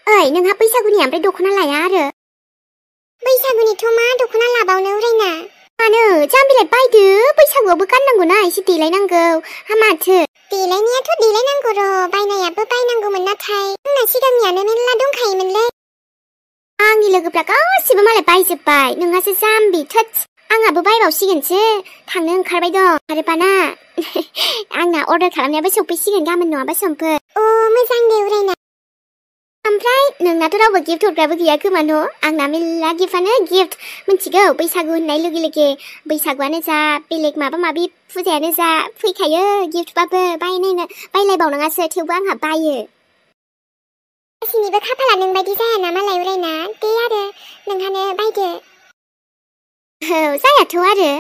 ओइ नोंहा बैसागुनि ओमफ्राय दख'ना लाया आरो बैसागुनिथ' मा दख'ना लाबावनो उरायना मानो जाम्बिलाय बायदो बैसागुआवबो गाननांगौना एसे देलायनांगौ हा माथो देलायनायाथ' देलायनांगौ र' बायनायाबो बायनांगौमोन नाथाय आंना सिगांनियानो मेरला दंखायोमोनलै आंनि लोगोफ्रा गासिबो मालाय बायजोब्बाय नोंहासो जाम्बि थोद आंहाबो बायबावसिगोनसो थांनो ओंखारबाय दं आरोबाना आंना अर्डार खालामनायाबो सफैसिगोन गाबोन नङाबा समफोर मोजां दे उरायना ओमफ्राय नोंनाथ' रावबो गिफ्ट हरग्राबो गैया खोमा न' आंना मेरला गिफ्टआनो गिफ्ट मिथिगौ बैसागु होननाय लोगो लोगो बैसागुआनो जा बेलेग माबा माबि फुजायानो जा फैखायो गिफ्टबाबो बायलायबावनाङासो थेवबो आंहा बायो गासिनिबो खाफाला नोंबायदि जायाना मालाय उरायना दे आरो नोंहानो बायदो औ जायाथ' आरो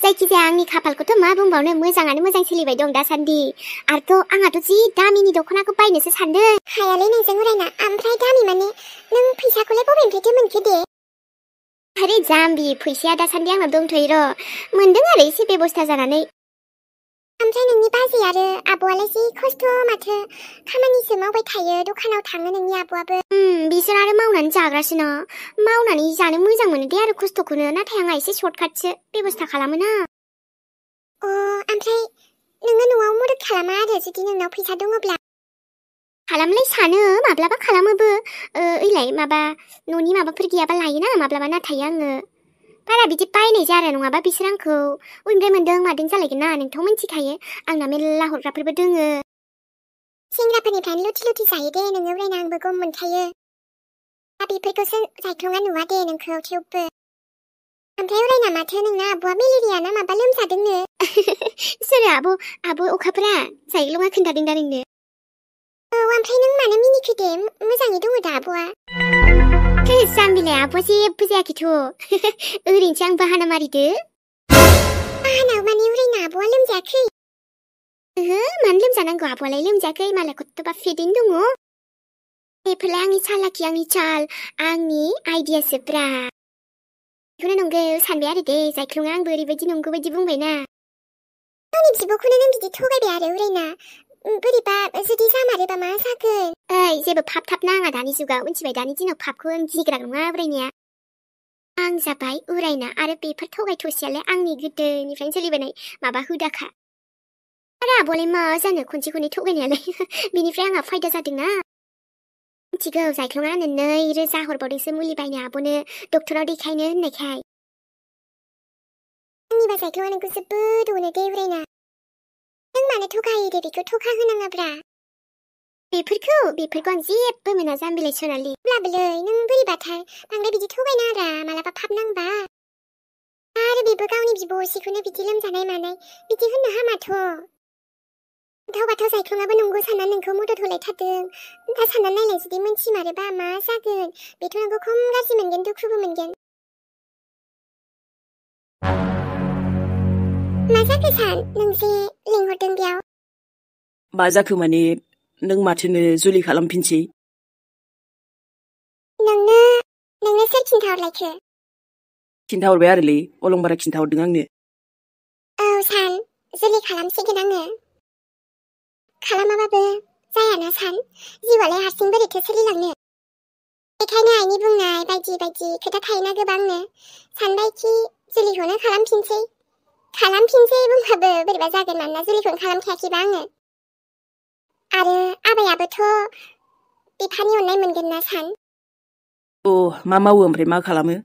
जायखिजाया आंनि खाफालखौथ' मा बुंबावनो मोजाङानो मोजां सोलिबाय दं दासान्दि आरोथ' आंहाथ' जि दामिनि दख'नाखौ बायनोसो सानदों हायालै नोंजों उरायना ओमफ्राय दामि माने नों फैसाखौलाय बबेनिफ्रायथो मोनखो दे अरे जाम्बि फैसाया दासान्दि आंनाव दंथ'यो र' मोनदों आरो एसे बेबस्था जानानै ओमफ्राय नोंनि बाजै आरो आब'आलाय जि खस्थ' माथो खामानिसो मावबाय थायो दखानाव थाङो नोंनि आब'आबो बिसोर आरो मावनानै जाग्रासो ना मावनानै जानो मोजां मोनो दे आरो खस्थ'खौनो नाथाय आंहा एसे सर्टकाटसो बेबस्था खालामो ना ओमफ्राय नोङो न'आव मदद खालामा आरो जुदि नोंनाव फैसा दङब्ला खालामलाय सानो माब्लाबा खालामोबो ओइलाय माबा न'नि माबाफोर गैयाबा लायोना माब्लाबा नाथाय आङो बारा बिदि बायनाय जाया नङाबा बिसोर आंखौ उननिफ्राय मोनदों मादों जालायगोन ना नोंथ' मिथिखायो आंना मेरला हरग्राफोरबो दोङो सेंग्राफोरनिफ्रायनो लुथि लुथि जायो दे नोङो उरायना आंबो गम मोनखायो दा बेफोरखौसो जायख्लङा नुवा दे नोंखौ थेवबो ओमफ्राय उरायना माथो नोंना आब'आ मेलेरिया ना माबा लोमजादोंनो सोर आब' अखाफोरा जायख्लङा खोन्थादों दा नोंनो ओमफ्राय नों मानो मिनिखो दे मोजाङै दङ दा आब'आ जाम्बिलाय आब'आ जेबो जायाखैथ' ओरैनोसो आं बाहाना मारिदो बाहाना माने उरायना आब'आ लोमजायाखै मानो लोमजानांगौ आब'आलाय लोमजायाखै मालायखौथ'बा फिदैनो दङ बेफोरलाय आंनि चालाखि आंनि चाल आंनि आइडियासोब्रा बेखौनो नंगौ सानबाय आरो दे जायख्लङा आंबो ओरैबायदि नंगौ बायदि बुंबायना गावनि बिब'खौनो नों बिदि थगायबाय आरो उरायना बोरैबा जुदि जामारोबा मा जागोन ओइ जेबो फाप नाङा दानि जुगाव मिथिबाय दानि दिनाव फापखौ आं गिग्रा नङा उरायनाया आं जाबाय उरायना आरो बेफोर थगाय थसियालाय आंनि गोदोनिफ्रायनो सोलिबोनाय माबा हुदाखा आरो आब'लाय मा जानो खनसे खननै थगायनायालाय बेनिफ्राय आंहा फायदा जादोंना मिथिगौ जायख्लङा आंनो 2,000 हरबावदोंसो मुलि बायनो आब'नो डक्टराव देखायनो होननायखाय आंनिबा जायख्लङा नोंखौ जोबोद अनो दे उरायना नों मानो थगायो दे बेखौ थगा होनाङाब्रा बेफोरखौ आं जेबो मोना जाम्बिलाय सनालि अब्लाबोलै नों बोरैबाथार बांद्राय बिदि थगायना आरो मालाबा फाप नांबा आरो बेबो गावनि बिब' असेखौनो बिदि लोमजानाय मानाय बिदि होननो हामाथ' थेवबाथ' जायख्लङाबो नंगौ सानना नोंखौ मदद होलायथारदों दा सानना नायलाय जुदि मोनथिमारोबा मा जागोन बेथ' नोंखौ खम गाज्रि मोनगोन दुखुबो मोनगोन मा जाखो सान नों जे लिंहरदों बेयाव मा जाखो माने नों माथोनो जुलि खालामफिनसै नोंनो सोर खिन्थाहरलायखो खिन्थाहरबाय आरोलै अलंबारा खिन्थाहरदों आंनो औ सान जुलि खालामसिगोन आङो खालामाबाबो जायाना सान जिउआलाय हारसिं बोरैथो सोलिलांनो बेखायनो आइनि बुंनाय बायदि बायदि खोथा थायोना गोबांनो सानबायखि जुलिखौनो खालामफिनसै बुंबाबो बोरैबा जागोन मानोना जुलिखौनो खालामखायाखैबा आङो आरो आबायाबोथ' बिफानि अननाय मोनगोन ना सान मा मावो ओमफ्राय मा खालामो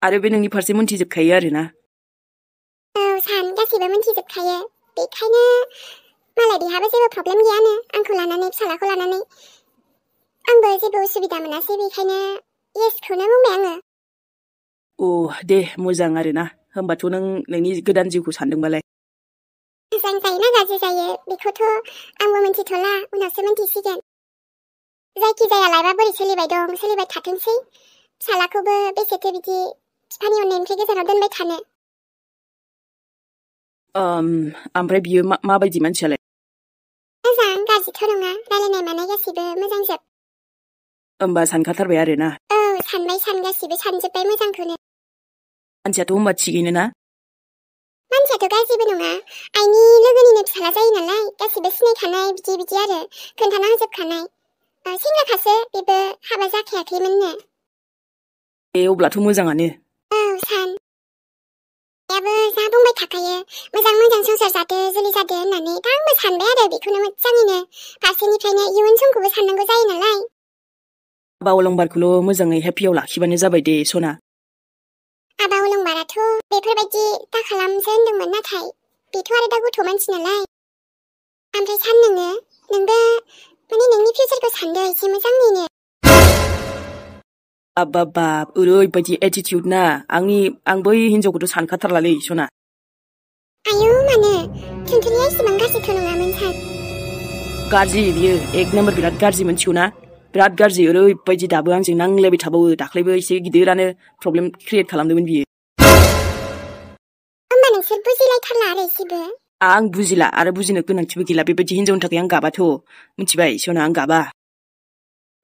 आरो बे नोंनि फारसे मोनथिजोबखायो आरोना औ सान गासैबो मोनथिजोबखायो बेखायनो मालाय बेहाबो जेबो प्रब्लेम गैयानो आंखौ लानानै फिसालाखौ लानानै आंबो जेबो उसुबिदा मोनासै बेखायनो येसखौनो बुंबाय आङो दे मोजां आरोना होमबाथ' नों नोंनि गोदान जिउखौ सानदोंबालाय मोजां जायोना गाज्रि जायो बेखौथ' आंबो मिथिथ'ला उनावसो मिथिसिगोन जायखिजाया लाइफआ बोरै सोलिबाय दं सोलिबाय थाथोंसै फिसालाखौबो बेसेथो बिदि बिफानि अननायनिफ्राय गोजानाव दोनबाय थानो ओमफ्राय बियो माबायदि मानसियालाय मोजां गाज्रिथ' नङा रायलायनाय मानाय गासिबो मोजांजोब होमबा सानखाथारबाय आरोना औ सानबाय गासिबो सानजोब्बाय मोजांखौनो मानसियाथ' होमबा थिगैनो ना मानसियाथ' गाज्रिबो नङा आइनि लोगोनिनो फिसाला जायो नालाय गासिबो सिनायखानाय बिदि आरो खोन्थाना होजोबखानाय 생각하सो बेबो हाबा जाखायाखैमोननो। अब्लाथ' मोजाङानो। औ सान। आयाबो जा बुंबाय थाखायो मोजां मोजां संसार जादो जुलि जादो होननानै दा आंबो सानबाय आरो बेखौनो मोजाङैनो फारसेनिफ्रायनो इयुन समखौबो साननांगौ जायो नालाय। आबा अलंबारखौल' मोजाङै हेपियाव लाखिबानो जाबाय दे सना। आबा अलंबाराथ' बेफोरबायदि दा खालामसो होनदोंमोन नाथाय बेथ' आरो दा गथ' मानसि नालाय। ओमफ्राय सान नोंबो माने नोंनि फिउचारखौ सानदो एसे मोजाङैनो। बाब ओरैबायदि एटिटिउड ना आं बै हिनजावखौथ' सानखाथारलालै सना। आयौ मानो थुनथुलिया इसेबां गाज्रिथ' नङामोन सान। गाज्रि बियो एक नम्बर बिराद गाज्रि मोनथिगौ ना बिराद गाज्रि ओरैबायदि दाबो आंजों नांलायबाय थाबावो दाख्लैबो एसे गिदिरानो प्रब्लेम क्रिएट खालामदोंमोन बियो। होमबा नोंसोर बुजिलायथारला आरो एसेबो। आं बुजिला आरो बुजिनो गोनांथिबो गैला बेबायदि हिनजावनि थाखाय आं गाबाथ' मिथिबाय सना आं गाबा।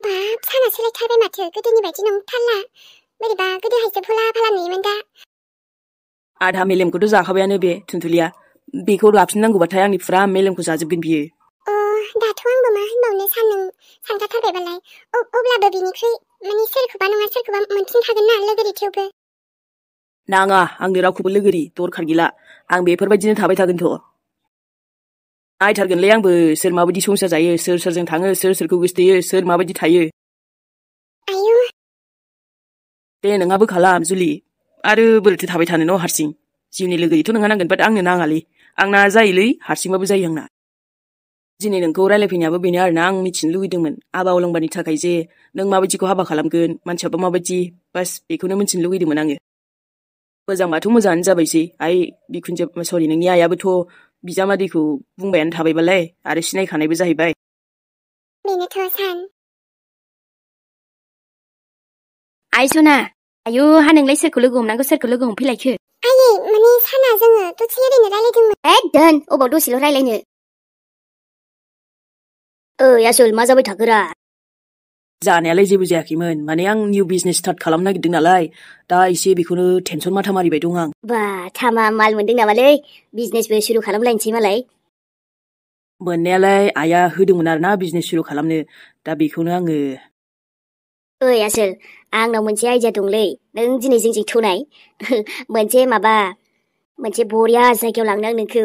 बाब साना सोलायथारबाय माथो गोदोनि बायदि नंथारला बोरैबा गोदोहायसो भला भाला नुयोमोन दा। आधा मेलेमखौथ' जाखाबायानो बे थुनथुलिया बेखौ लाफिननांगौबाथाय आंनि फुरा मेलेमखौ जाजोबगोन बियो। दाथ' आंबो मा होनबावनो नों सानखाथारबायबालाय अब्लाबो बिनिख्रुइ माने सोरखौबा नङा सोरखौबा मोनफिनखागोन ना लोगोरि थेवबो। नाङा आंनो रावखौबो लोगोरि दरखार गैला आं बेफोरबायदिनो थाबाय थागोनथ'। नायथारगोनलै आंबो सोर माबायदि संसार जायो सोर सोरजों थाङो सोर सोरखौ गोसथोयो सोर माबायदि थायो। आयौ दे नोंहाबो खालाम जुलि आरो बोरैथो थाबाय थानो न' हारसिं जिउनि लोगोरिथ' नोंहा नांगोन बाट आंनो नाङालै आंना जायोलै हारसिंबाबो जायो आंना। दिनै नोंखौ रायलायफैनायाबो बेनो आरोना आं मिथिनो लुगैदोंमोन आबा अलंबारनि थाखाय जे नों माबायदिखौ हाबा खालामगोन मानसियाबो माबायदि बास बेखौनो मिथिनो लुगैदोंमोन आङो। मोजांबाथ' मोजाङानो जाबायसै बिखुनजो सरि नोंनि आइयाबोथ' बिजामादैखौ बुंबायानो थाबायबालाय आरो सिनायखानायबो जाहैबाय। बेनोथ' सान। आइ सना आयु हा नोंलाय सोरखौ लोगो हमनांगौ सोरखौ लोगो हमफैलायखो? आयै माने साना जोङो दसे ओरैनो रायलायदोंमोन। दोन अबाव दसेल' रायलायनो। ओइ आसोल मा जाबाय थाखोरा? जानायालाय जेबो जायाखैमोन माने आं निउ बिजनेस स्टार्ट खालामनो नागिरदों नालाय दा एसे बेखौनो टेनसन माथा मारिबाय दं आं। बा थामा माल मोनदों नामालै बिजनेसबो सुरु खालामलायनोसै मालाय। मोननायालाय आइया होदोंमोन आरोना बिजनेस सुरु खालामनो दा बेखौनो आङो। ओइ आसोल आंनाव मोनसे आइडिया दंलै नों दिनै जोंजों थौनाय मोनसे बरिया जायगायाव लांनो आं नोंखौ।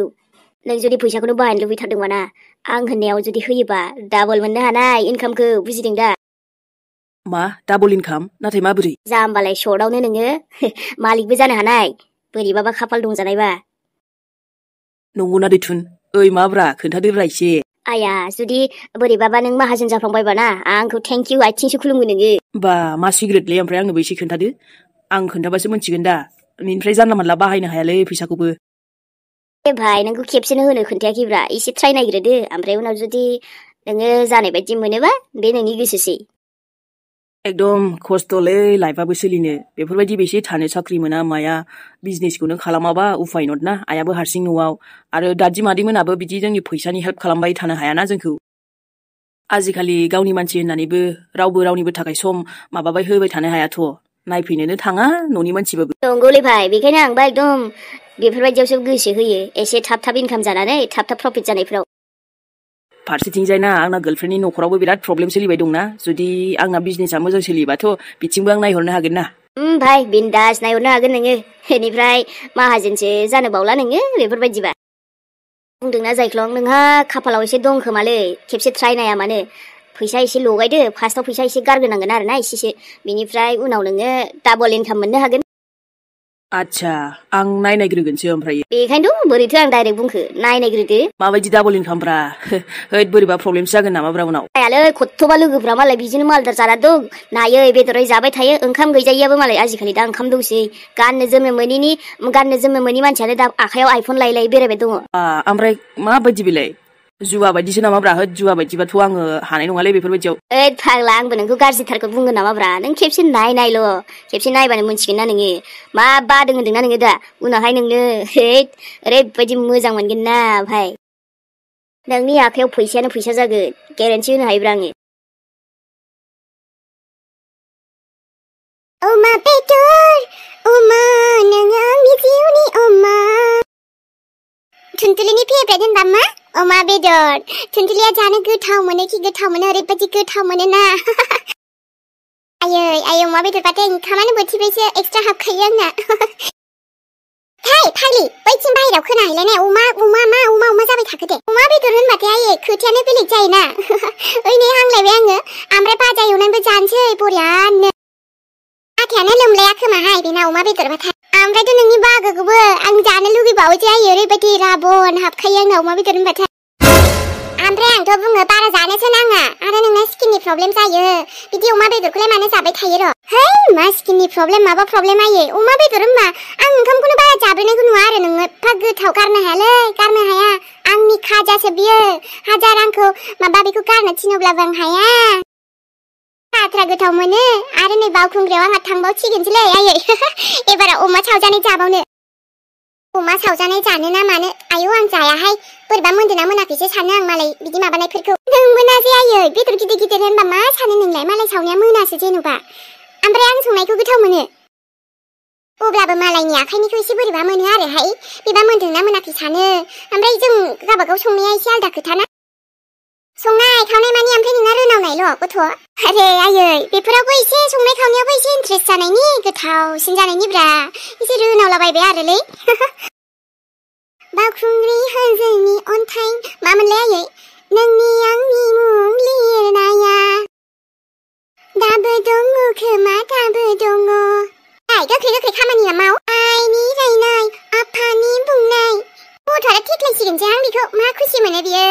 नों जुदि फैसाखौनो बाहायनो लुबैथारदोंबाना आं होननायाव जुदि होयोबा डाबल मोननो हानाय इनकामखौ बुजिदों दा? मा डाबल इनकाम नाथाय माबोरै? जाम्बालाय सर्टआवनो नोङो मालिकबो जानो हानाय बोरैबाबा खाफाल दंजानायबा। नंगौना दैथुन ओइ माब्रा खोन्थादोब्रा एसे। आया जुदि बोरैबाबा नों माहाजोन जाफ्लांबायबाना आंखौ थेंक इउ आथिंसो खुलुमगोन नोङो। बा मा सिग्रेटलै ओमफ्राय आंनोबो एसे खोन्थादो आं खोन्थाबासो मोनथिगोन दा बेनिफ्राय जानला मानला बाहायनो हायालै फैसाखौबो। भाइ नोंखौ खेबसेनो होनो खोन्थायाखैब्रा एसे ट्राइ नायग्रोदो ओमफ्राय उनाव जुदि नोङो जानाय बायदि मोनोबा बे नोंनि गोसोसै। एकदम खस्थ'लै लाइफआबो सोलिनो बेफोरबायदि बेसे थानो साख्रि मोना माया बिजनेसखौनो खालामाबा उफाय नट ना आइयाबो हारसिं न'आव आरो दादि मादैमोनाबो बिदि जोंनि फैसानि हेल्प खालामबाय थानो हायाना जोंखौ। आजिखालि गावनि मानसि होननानैबो रावबो रावनिबो थाखाय सम माबाबाय होबाय थानो हायाथ' नायफैनोनो थाङा न'नि मानसिबाबो। नंगौलै भाइ बेखायनो आंबा एकदम बेफोरबायदियावसो गोसो होयो एसे थाब इनकाम जानानै थाब प्रफिट जानायफ्राव। फारसेथिंजायना आंना गार्लफ्रेन्डनि न'खरावबो बिराद प्रब्लेम सोलिबाय दंना जुदि आंना बिजनेसा मोजां सोलियोबाथ' बिथिंबो आं नायहरनो हागोन ना। भाइ बिन्दास नायहरनो हागोन नोङो बेनिफ्राय माहाजोनसो जानो बावला नोङो बेफोरबायदिबा। बुंदोंना जायख्लं नोंहा खाफालाव एसे दं खोमालै खेबसे ट्राइ नाया मानो फैसा एसे लगायदो फार्स्टआव फैसा एसे गारग्रोनांगोन आरोना एसेसो बिनिफ्राय उनाव नोङो डाबल इनकाम मोननो हागोन। आच्छा आं नायग्रोगोनसो ओमफ्राय। बेखायनोथ' बोरैथो आं डाइरेक्ट बुंखो नायग्रोदो। माबायदि डाबल इनकामब्रा हैद बोरैबा प्रब्लेमसो जागोन नामाब्रा उनाव। जायालै खथ्थ'बा लोगोफ्रा मालाय बिदिनो मालदार जाना दं नायै बेदरै जाबाय थायो ओंखाम गैजायैयाबो मालाय आजिखालि दा ओंखाम दंसै गाननो जोमनो मोनि मानसियानो दा आखायाव आइफन लायै बेरायबाय दङ। ओमफ्राय माबायदि बेलाय जुवा बायदिसो नामाब्रा होद जुवा बायदिबाथ' आङो हानाय नङालै बेफोरबायदियाव। ओइ फाग्ला आंबो नोंखौ गाज्रिथारखौ बुंगोन नामाब्रा नों खेबसे नायनायल' खेबसे नायबानो मोनथिगोन ना नोङो मा बादों होनदोंना नोङो दा उनावहाय नोंनो ओरैबायदि मोजां मोनगोन ना भाइ नोंनि आखायाव फैसायानो फैसा जागोन गेरेन्टि होनो हायोब्रा आङो। अमा बेदर अमा नों आंनि जिउनि अमा Tuntulini फेभरेट होनबा मा अमा बेदर Tuntuliया जानो गोथाव मोनो खि गोथाव मोनो ओरैबायदि गोथाव मोनो ना आयै अमा बेदरबाथाय ओंखामानो बोथिब्रैसो एक्सट्रा हाबखायो आंना Hey, Pali, बैथिं बाहेराव खोनाहैलायनाय अमा जाबाय थाखो दे अमा बेदर होनबाथाय आयै खोथायानो बेलेग जायोना ओइ नै हांलायबाय आङो ओमफ्राय बाजा एवनानैबो जानोसै बरियानो आथायानो लोमलाया खोमाहाय बेना अमा बेदरबाथाय ओमफ्रायथ' नोंनि बाहागोखौबो आं जानो लुगैबावोसो आयै ओरैबायदि राबन हाबखायो आंना अमा बेदर होनबाथाय ओमफ्राय आंथ' बुङो बारा जानोसो नाङा आरो नोंना स्किननि प्रब्लेम जायो बिदि अमा बेदरखौलाय मानो जाबाय थायो र' है मा स्किननि प्रब्लेम माबा प्रब्लेम आयै अमा बेदर होनबा आं ओंखामखौनो बारा जाब्रेनायखौ नुवा आरो नोङो एफा गोथाव गारनो हाया आंनि खाजासो बियो हाजार आंखौ माबा बेखौ गारनो थिनोब्लाबो आं हाया आथ्रा गोथाव मोनो आरो नै बावखुंग्रियाव आंहा थांबावसिगोनसैलै आयै एबाराव अमा सावजानाय जाबावनो अमा सावजानाय जानो ना मानो आयौ आं जायाहाय बोरैबा मोन्दोंना मोनाखैसो सानो आं मालाय बिदि माबानायफोरखौ नोंबोनाजे आयै बेदर गिदिर गिदिर होनबा मा सानो नोंलाय मालाय सावनाया मोनासो जेन'बा ओमफ्राय आं संनायखौ गोथाव मोनो अब्लाबो मालायनि आखाइनिखौ एसे बोरैबा मोनो आरोहाय बेबा मोन्दोंना मोनाखै सानो ओमफ्राय जों गावबागाव संनाया एसे आलदा खोथाना संनाय खावनाय मानि ओमफ्राय नोंना रोनावनायल' गथ' आरे आयै बेफोरावबो एसे संनाय खावनायावबो एसे इन्ट्रेस्ट जानायनि गोथावसिन जानायनिब्रा एसे रोनावलाबायबाय आरोलै बावखुंग्रि हाजोनि अन्थाइ मामोनलाय आयै नोंनि आंनि मुं लिरनाया दाबो दङ खोमा दाबो दङ गोख्रै खामानिया माव आइनि रायनाय आफानि बुंनाय गथ'आ थेख्लायसिगोनसो आं बेखौ मा खुसि मोनो बियो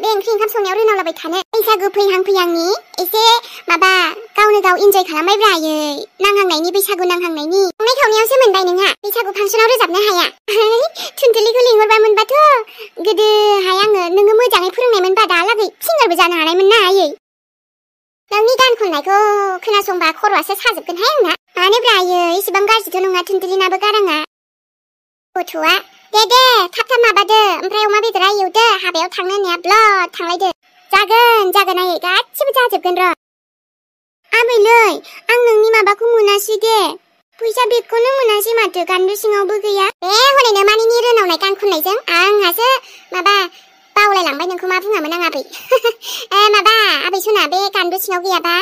बे ओंखाम संनायाव रोनावलाबाय थानो बैसागु फैहांनि एसे माबा गावनो गाव इन्जय खालामबायब्रा आयै नांहांनायनि बैसागु नांहांनायनि संनाय खावनायावसो मोनबाय नोंहा बैसागु फांसनाव रोजाबनो हाया थुनथुलिखौ लिंहरबा मोनबाथ' गोदोहाय आङो नोङो मोजाङै फोरोंनाय मोनबा दालागै सिंगारबो जानो हानायमोन ना आयै नोंनि गान खननायखौ खोनासंबा खर'आसो साजोबगोनहाय आंना मानोब्रा आयै एसेबां गाज्रिथ' नङा थुनथुलिनाबो गाराङा गथ'आ दे थाब माबादो ओमफ्राय अमा बेदरा एवदो हाबायाव थांनो होननाया ब्लद थांलायदो जागोन आयै गासिबो जाजोबगोन र' आबैलै आं नोंनि माबाखौ मोनासै दे फैसा बेगखौनो मोनासै माथो गानदु सिङावबो गैया बे हनै मानिनि रोनावनाय गान खननायजों आंहासो माबा बावलायलांबाय नोंखौ मा बुङामोन आं आबै माबा आबै सना बे गानदु सिङाव गैयाबा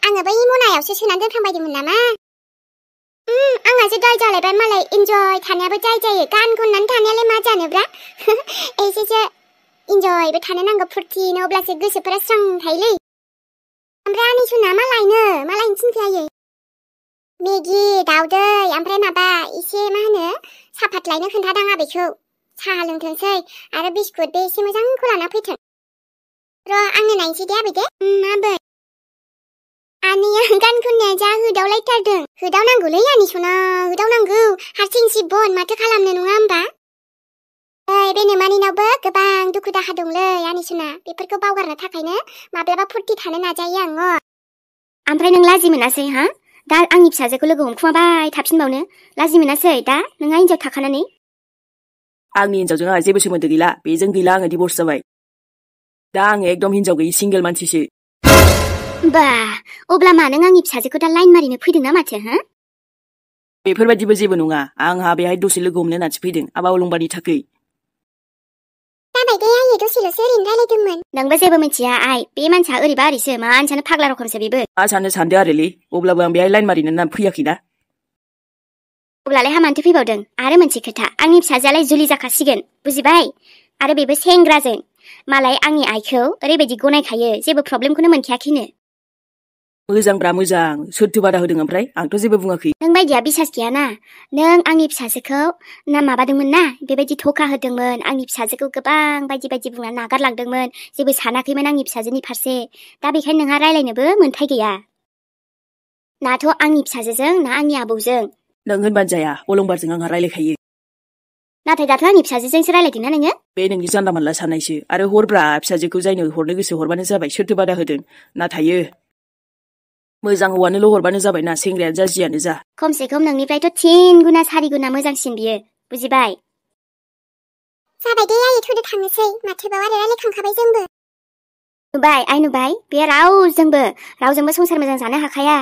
आङो बै मनायावसो सोनानै दोनफ्लांबायदोंमोन नामा आंहासो दाय जालायबाय मालाय इन्जय थानायाबो दाय जायो गान खननानै थानायालाय मा जानोब्रा एसेसो इन्जयबो थानो नांगौ फुर्थिनो अब्लासो गोसोफोरा स्रां थायोलै ओमफ्राय आनै सना मा लायनो थिनखो आयै मेगि दाउदै ओमफ्राय माबा एसे मा होनो सापात लायनो खोन्थादां आबैखौ साहा लोंथोंसै आरो बिस्कुट बे एसे मोजांखौ लाना फैथों र' आंनो नायनोसै दे आबै दे आबै आनैया गान खननाया जा होदावलायथारदों होदावनांगौलै आनै सना होदावनांगौ हारसिं सिबन माथो खालामनो नङा होमबा बे नोमानिनावबो गोबां दुखु दाहा दंलै आनै सना बेफोरखौ बावगारनो थाखायनो माब्लाबा फुर्ति थानो नाजायो आङो ओमफ्राय नों लाजि मोनासै हा दा आंनि फिसाजोखौ लोगो हमखुमाबाय थाफिनबावनो लाजि मोनासै दा नोंहा हिन्जाव थाखानानै आंनि हिन्जावजों आंहा जेबो सोमोन्दो गैला बेजों गैला आङो डिभर्स जाबाय दा आङो एकदम हिन्जाव गैयि सिंगेल मानसिसो बा अब्ला मा नों आंनि फिसाजोखौ दा लाइन मारिनो फैदों ना माथो हा बेफोरबायदिबो जेबो नङा आंहा बेहाय दसे लोगो हमनो होननासो फैदों आबा अलंबारनि थाखै जाबाय दे आयै दसेल'सो ओरैनो रायलायदोंमोन नोंबो जेबो मिथिया आइ बे मानसिया ओरैबा ओरैसो मानसियानो फाग्ला रखमसो बेबो मा सानो सानदो आरोलै अब्लाबो आं बेहाय लाइन मारिनो होनना फैयाखैना अब्लालाय हामानोथो फैबावदों आरो मोनसे खोथा आंनि फिसाजोआलाय जुलि जाखासिगोन बुजिबाय आरो बेबो सेंग्राजों मालाय आंनि आइखौ ओरैबायदि गनायखायो जेबो प्रब्लेमखौनो मोनखायाखैनो मोजांब्रा मोजां सोरथो बादा होदों ओमफ्राय आंथ' जेबो बुङाखै नों बायदिया बिसास गैयाना नों आंनि फिसाजोखौ ना माबादोंमोन ना बेबायदि धोखा होदोंमोन आंनि फिसाजोखौ गोबां बायदि बुंना नागारलांदोंमोन जेबो सानाखैमोन आंनि फिसाजोनि फारसे दा बेखायनो नोंहा रायलायनोबो मोन्थाय गैया नाथ' आंनि फिसाजोजों ना आंनि आबौजों नों होनबानो जाया अलंबारजों आंहा रायलायखायो नाथाय दाथ' आंनि फिसाजोजोंसो रायलायदोंना नोङो बे नोंनि जानला मानला साननायसो आरो हरब्रा फिसाजोखौ जायनो हरनो गोसो हरबानो जाबाय सोरथो बादा होदों नाथायो मोजां हौवानोल' हरबानो जाबाय ना सेंग्रायानो जा जियानो जा खमसे खम नोंनिफ्रायथ' 3 गुना 4 गुना मोजांसिन बियो बुजिबाय जाबाय दे आयै थौदो थांनोसै माथोबाव आरो रायलायखांखाबाय जोंबो नुबाय बे रावजोंबो संसार मोजां जानो हाखाया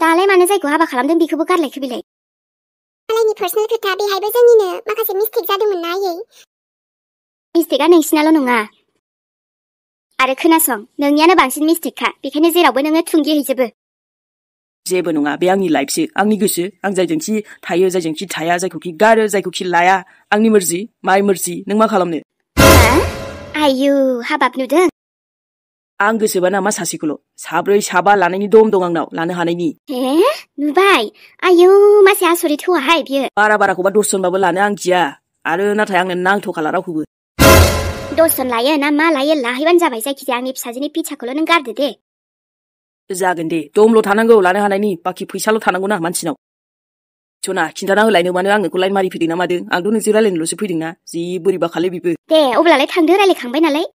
दालाय मानो जायखौ हाबा खालामदों बेखौबो गारलायखो बिलाय मालायनि पार्सनेल खोथा बेहायबो जोंनिनो माखासे मिस्टेक जादोंमोन ना आयै मिस्टेकआ नोंसिनाल' नङा आरो खोनासं नोंनियानो बांसिन मिस्टेकखा बेखायनो जेरावबो नोङो थुंगेहैजोबो जेबो नङा बे आंनि लाइफसो आंनि गोसो आं जायजोंखि थायो जायजोंखि थाया जायखौखि गारो जायखौखि लाया आंनि मर्जि माइ मर्जि नों मा खालामनो आयु हाबाब नुदों आं गोसोबा नामा सासेखौल' साब्रै साबा लानायनि दम दं आंनाव लानो हानायनि नुबाय आयु मासे आसरित हौवाहाय बियो बाराखौबा दसजनबाबो लानो आं गिया आरो नाथाय आंनो नांथ'खाला रावखौबो दसजन लायो ना मा लायो लाहैबानो जाबाय जायखिजाया आंनि फिसाजोनि पिछाखौल' नों गारदो दे जागोन दे दमल' थानांगौ लानो हानायनि बाखि फैसाल' थानांगौ ना मानसिनाव सना खिन्थाना होलायनो मानो आंनो लाइन मारि फैदों ना मादों आंथ' नोंजों रायलायनोल'सो फैदोंना जि बोरैबा खालाय बेबो दे अब्लालाय थांदो रायलायखांबाय नालाय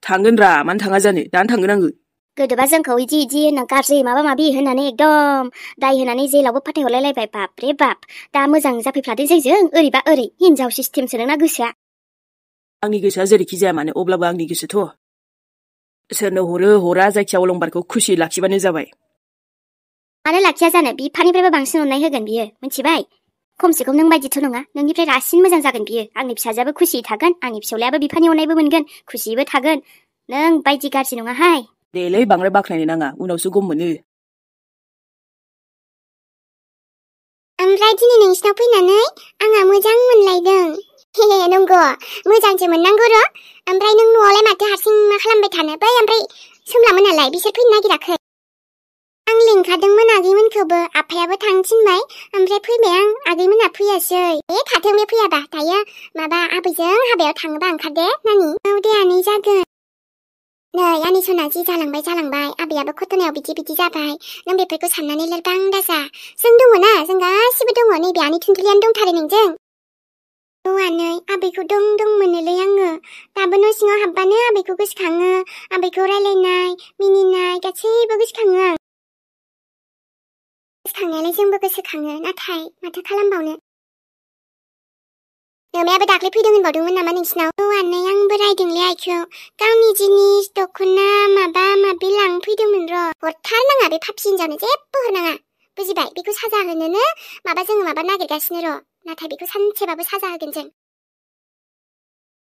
थांगोन रा मानो थाङा जानो दानो थांगोन आङो गोदोबा जोंखौ इदि होनना गाज्रि माबा माबि होननानै एकदम दाय होनानै जेलावबो फाथायहरलायलायबाय बाप रे बाप दा मोजां जाफैफ्लादों जों ओरैबा ओरै हिनजाव सिस्टेमसो नोंना गोसोआ आंनि गोसोआ जेरैखि जाया मानो अब्लाबो आंनि गोसोथ' सोरनो हरो हरा जायखिया अलंबारखौ खुसि लाखिबानो जाबाय मानो लाखिया जानो बिफानिफ्रायबो बांसिन अननाय होगोन बियो मिथिबाय खमसे खम नों बायदिथ' नङा नोंनिफ्राय रासिन मोजां जागोन बियो आंनि फिसाजोआबो खुसियै थागोन आंनि फिसौलायाबो बिफानि अननायबो मोनगोन खुसियैबो थागोन नों बायदि गाज्रि नङाहाय देलै बांद्राय बाख्नायनो नाङा उनावसो गम मोनो ओमफ्राय दिनै नोंसिनाव फैनानै आंहा मोजां मोनलायदों नंगौ मोजांसो मोननांगौ र' ओमफ्राय नों न'आवलाय माथो हारसिं मा खालामबाय थानो बै ओमफ्राय सोमलामोनालाय बिसोर फैनो नागिराखै आं लिंखादोंमोन आगैमोनखौबो आफायाबो थांनो थिनबाय ओमफ्राय फैबाय आं आगैमोनहा फैयासै थाथों बे फैयाबा दायो माबा आबैजों हाबायाव थाङोबा ओंखारदे नानि औ दे आनै जागोन नै आनै सना जि जालांबाय आबैयाबो खथनायाव बिदि जाबाय नों बेफोरखौ साननानै लोरबां दाजा जों दङ ना जों गासिबो दङ नैबे आनै थुनथुलियानो दंथारो नोंजों औ आनै आबैखौ दं मोनोलै आङो दाबो न' सिङाव हाबबानो आबैखौ गोसोखाङो आबैखौ रायलायनाय मिनिनाय गासैबो गोसोखाङो आं गोसोखांनायालाय जोंबो गोसोखाङो नाथाय माथो खालामबावनो नोमायाबो दाख्लै फैदों होनबावदोंमोन नामा नोंसिनाव औ आनै आंबो रायदोंलै आइखौ गावनि जिनिस दख'ना माबा माबि लांफैदोंमोन र' हरथारनाङा बे फाफि हिनजावनो जेबो हरनाङा बुजिबाय बेखौ साजा होनोनो जोङो माबा नागिरगासिनो र' नाथाय बेखौ सानसेबाबो साजा होगोन जों